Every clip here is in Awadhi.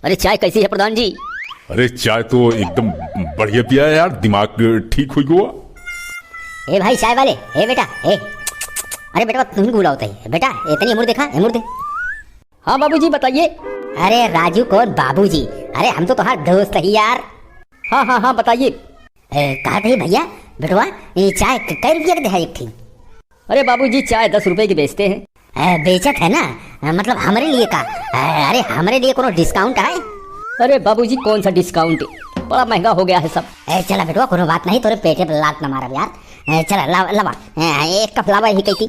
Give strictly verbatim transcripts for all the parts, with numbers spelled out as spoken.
अरे, चाय कैसी है प्रधान जी? अरे, चाय तो एकदम बढ़िया पिया है यार, दिमाग ठीक हुई गवा। ए भाई चाय वाले, ए बेटा, ए। अरे बेटवा, तुम बुलाओ तई। बेटा, इतनी एमुर देखा, एमुर दे। हाँ बाबूजी, बताइए। अरे राजू, कौन बाबूजी? अरे हम तो तोहार दोस्त ही यार। हाँ, हाँ, हाँ, बताइए। ए, कहा थे भैया, बेटवा, ये चाय क-, कै रुपया के देहा एक ठी? अरे बाबूजी, चाय दस रुपए की बेचते हैं। ए, बेचत है ना? ए, मतलब हमरे लिए का? ए, अरे हमरे लिए कोनो discount है? अरे बाबूजी, कौन सा discount? बड़ा महंगा हो गया है सब। ए, चला बेटवा, कोनो बात नहीं, तोरे पेटे पे लात न मारब यार। ए, चला, लावा, लावा। ए, एक कप लावा ही कहती।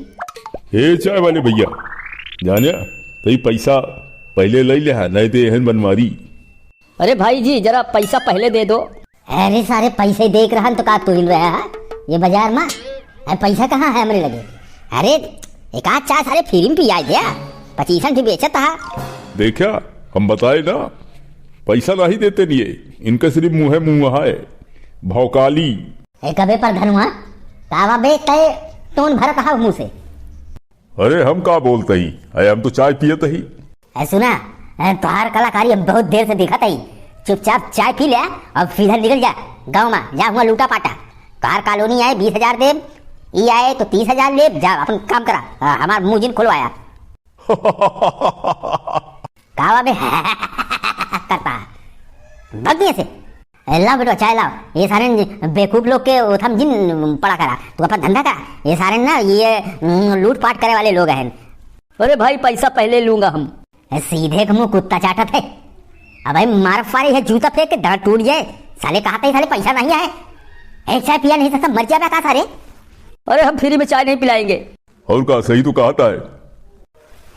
ए चाय वाले भैया, जाने, तई पैसा पहले ले ले हा, नहीं तो एहन बनमारी। अरे भाई जी, जरा पैसा पहले दे दो। अरे सारे, पैसे देख रहा तो का तोहिल रहा है ये बाजार में? अरे पैसा कहाँ है हमरे लगे? अरे एक आध चाय सारे free में पियाई द्या, पच्चीसन ठी बेचत हा। देखा, हम बताए ना, पैसा नहीं देते लिए, इनका सिर्फ मुँह है, मुँह है, भौकाली। ए कबे पर धनुआ, कावा बे तय टोन भरत हा मुँह से। अरे हम का बोलत ही? अरे हम तो चाय पियत ही। ए सुना, ए, तोहार कलाकारी हम बहुत देर से देखत ही। चुपचाप चाय पी ले और सीधा निकल जा गाँव में, जा हुआ लूटा पाटा। तोहार कॉलोनी आए बीस हजार देब, ई आए तो तीस हजार लेब, जा अपन काम करा, आ, हमार मुँह जिन खुलवाया। कावा बे करता, बक दिए से। ए, लाओ बेटवा, चाय लाओ। ये सारे न बेवकूफ लोग के ओथम जिन पड़ा करा। तू अपन धंधा करा। ये सारे ना, ये, उम, लूटपाट करे वाले लोग हैं। अरे भाई, पैसा पहले लूंगा हम। ए, सीधे के मुंह कुत्ता चाटत है। अब भाई, मार फारे, ये जूता फेंक के दांत टूट जाए। साले कहा थे, साले पैसा नहीं है। ए, चाय पिया नहीं सकता, मर जाबे का सारे? अरे, हम free में चाय नहीं पिलाएंगे। और का, सही तो कहत है।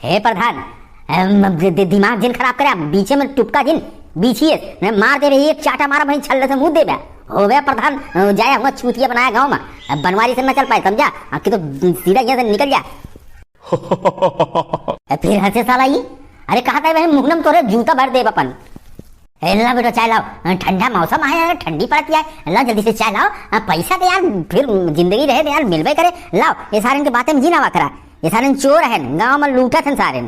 हे प्रधान, अम, दि-, दि-, दिमाग जिन खराब करे, बीचे में टुपका जिन, बीछिए, मैं मार देबे, एक चाटा मारा, वहीं छल्ले से मुँह देबे। हो गया प्रधान, अ, जाया हुआ चूतिया बनाया गाँव में, अब बनवारी से न चल पाए, समझा? अब की तो सीधा यहाँ से निकल जा। ए, फिर हंसे साला ये। अरे कहा था भाई, मुहनम तोरे जूता भर देब अपन। ए, ला बेटा, चाय लाओ। ठंडा मौसम आया है, ठंडी पड़त है। लाओ, जल्दी से चाय लाओ। आ, पैसा तो यार, फिर जिंदगी रहे तो यार, मिलबे करे। लाओ, ये सारन के बातें में जिन आवा करा। ये सारन चोर हैं, गाँव में लूटत हैं सारन।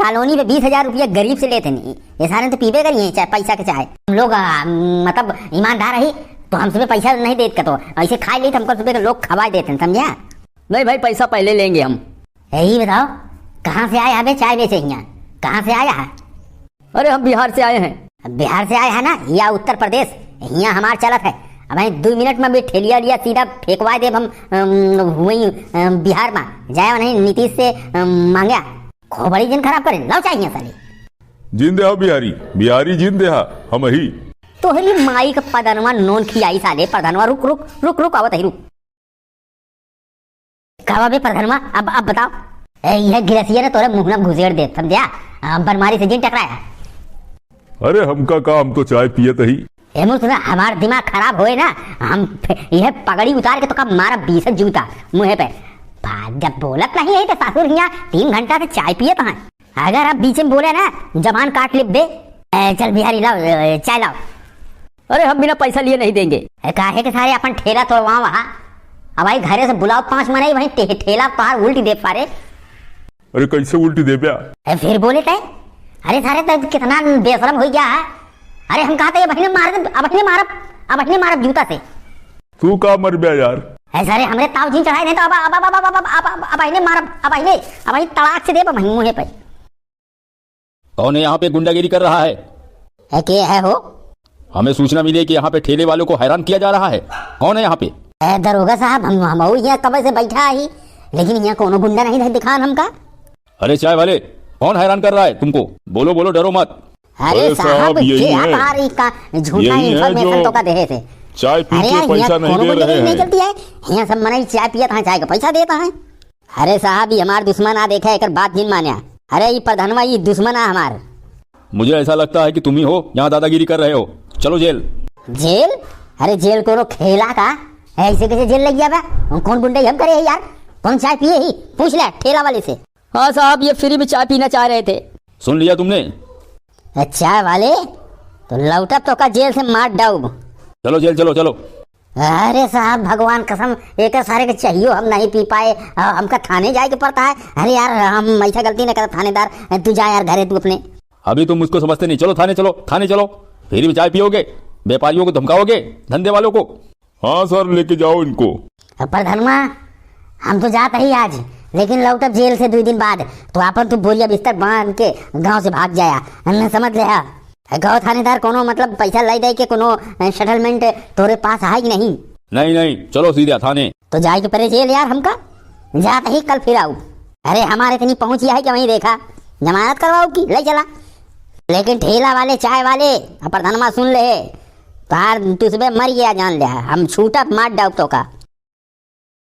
कॉलोनी पे बीस हजार रुपया गरीब से लेत हैं। ये सारन तो पीबे करिए, चाहे पैसा के चाहे। हम लोग, आ, मतलब, ईमानदार रही, तो हम सुबह पैसा नहीं देत कतो। ऐसे खाए लेत, हमको सुबह के लोग खवाए देत हैं, समझा? नहीं भाई, पैसा पहले लेंगे हम। यही बताओ, कहाँ से आया बे चाय बेचे हियाँ? कहाँ से आया है? अरे, हम बिहार से आए हैं। बिहार से आए हैं ना, या उत्तर प्रदेश? हियाँ हमार चलत है। अब वहीं दो मिनट में भी ठेलिया लिया सीधा फेंकवा देब हम, अम, वहीं, अम, बिहार में। जाए नहीं नीतीश से, अम, मांग्या। खोपड़ी जिन खराब करे, लाओ चाय हियाँ साले। जिन देहा बिहारी, बिहारी जिन देहा, हम ही। तोहरी माई का पदनवा नोन खियाई साले, पदनवा रुक, रुक, रुक, रुक, आवत ही रुक। का बा बे प्रधनवा, अब, अब बताओ। ए, यह गिरसिया ने तोरे मुँह में घुसेड़ दे, समझा? आ, बनमारी से जिन टकराया। अरे हमका का, हम तो चाय पियत ही। ए मुँह सुना, हमार दिमाग खराब होए ना, हम फे-, यह पगड़ी उतार के तोका मारा बीस जूता मुँहे पे। बा-, जब बोलत नहीं है तो ससुर हियाँ तीन घंटा से चाय पियत हैं। अगर अब बीच में बोले ना, जबान काट लेबे। ए, चल बिहारी, लाओ, ए, चाय लाओ। अरे, हम बिना पैसा लिए नहीं देंगे। ए, काहे के सारे अपन ठेला तोड़वाओ वहाँ? अब भाई, घरे से बुलाओ पाँच मनई, वहीं ठे-, ठेला तोहार उल्टी दे पारे। अरे, कैसे उल्टी देब्या? ए, फिर बोले तय? अरे सारे, तय कितना बेशरम हो गया है। अरे, हम कहा था, ये बहिने मार दे, अब बहिने मारब, अब बहिने मारब जूता से। तू का मरब्या यार? ए, सारे, हमरे ताऊ जी चढ़ाए नहीं तो अब, अब, अब, अब, अब, अब, अब, अब, अब, बहिने मारब, अब बहिने, अब बहिने तड़ाक से देब, अब बहिने मुँहे पे। कौन है यहाँ पे गुंडागिरी कर रहा है? ए, के है हो? हमें सूचना मिली है कि यहाँ पे ठेले वालों को हैरान किया जा रहा है। कौन है यहाँ पे? ए, दरोगा साहब, हम, हम अउ यहाँ कब से बैठा ही, लेकिन यहाँ कोनो गुंडा नहीं दिखान हमका। अरे चाय वाले, कौन हैरान कर रहा है तुमको? बोलो, बोलो, डरो मत। अरे अरे साहब, साहब, यही के है। आप आ रही का झूठा यही है information जो तो का देहे थे। चाय पी अरे के यार, पैसा यहाँ नहीं कोनो दे गुंडा रहे नहीं हैं। चलती है। यहाँ सब मनई चाय पियत हैं, चाय का पैसा देता है। अरे साहब, ये हमार दुश्मन आ, देखा, एकर बात जिन मान्या। अरे, ये प्रधानवा, ये दुश्मन आ हमार। मुझे ऐसा लगता है कि तुम ही हो यहाँ दादागिरी कर रहे हो। चलो जेल। जेल? अरे, जेल कोनो खेला का? ऐसे कैसे जेल लग गया बा? कौन गुंडई हम करे है यार? कौन चाय पिए ही? पूछ ले ठेला वाले से। हाँ साहब, ये free में चाय पीना चाह रहे थे। सुन लिया तुमने? ए, चाय वाले, तो लौटब तो का जेल से मार डाउब। चलो जेल चलो, चलो। अरे साहब, भगवान कसम, एक सारे के चाहियो हम नहीं पी पाए, आ, हमका थाने जाए के पड़ता है। अरे यार, हम ऐसा गलती नहीं करता थानेदार, तू जा यार घरे तू अपने। अभी तुम मुझको समझते नहीं। चलो थाने चलो, थाने चलो। फिर भी चाय पियोगे, व्यापारियों को धमकाओगे, धंधे वालों को। हाँ सर, लेके जाओ इनको। अपर धनमा, हम तो जात ही आज, लेकिन लौटब जेल से दुइ दिन बाद। तो आपन तू बोरिया बिस्तर बांध के गांव से भाग जाया, हमने समझ लिया। गांव थानेदार कोनो मतलब पैसा लै दे के कोनो सेटलमेंट तोरे पास है कि नहीं? नहीं नहीं, चलो सीधा थाने। तो जाए के परे जेल यार हमका, जात ही कल फिर आऊ। अरे हमारे इतनी पहुंच है कि वहीं देखा, जमानत करवाऊ की लै चला। लेकिन ठेला वाले, चाय वाले, अपर धनमा सुन ले, तार तुसबे मर गया जान ले, हम छूटा मार डाउब तो का।